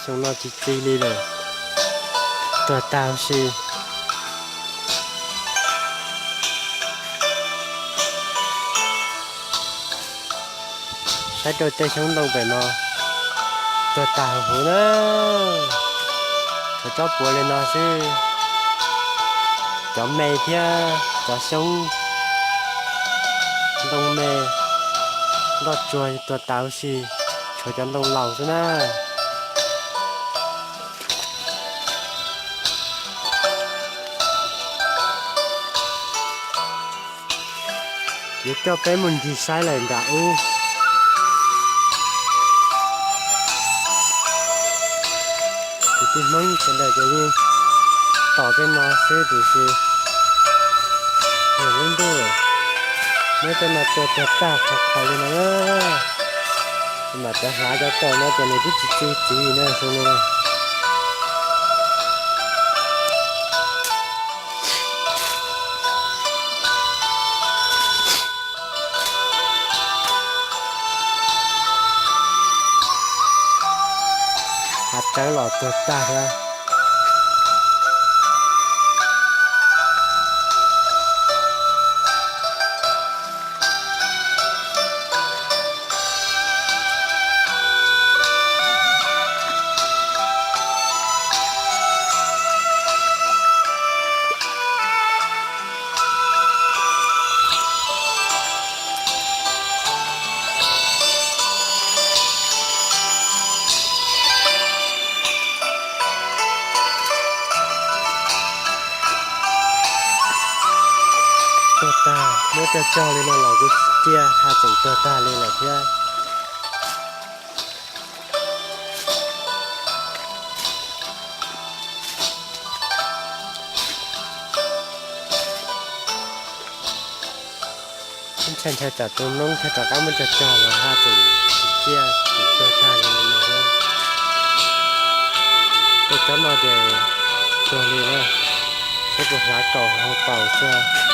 Xyoo no tsis txi li lawm, tuag tag huv si. Saib rau tej xyoob ntoo pem no, tuag tag huv huv na. Tshuav tsob puav li no xwb. Cov me thiab cov xyoob ntoo me, nroj tsuag tuag tag huv si, tshuav cov ntoo laus xwb na. Yuav coj peb mus ncig saib lawm nram ub. Kwv tij Hmoob sawv daws ces yeej tos tej no xwb tiam sis yog lub ntuj, muab tej no tua tuag tag qhov qhov li no na. Mas cov hlav cov taum no ces nws twb tsis txi txiv na, xyoo no. Hav tsawb los tuag tag thiab. Tuag tag, muab cog cog li no los kuj tsis ciaj, hav tseem tuag tag li lawm thiab. Ntshai ntshai tsam tus noob thiaj rov qab muab cog cog los hav tseem tsis ciaj, tseem tuag tag li no thiab. Tej tsob no ces tuag li na, saib puas hlav kaum hauv paus xwb.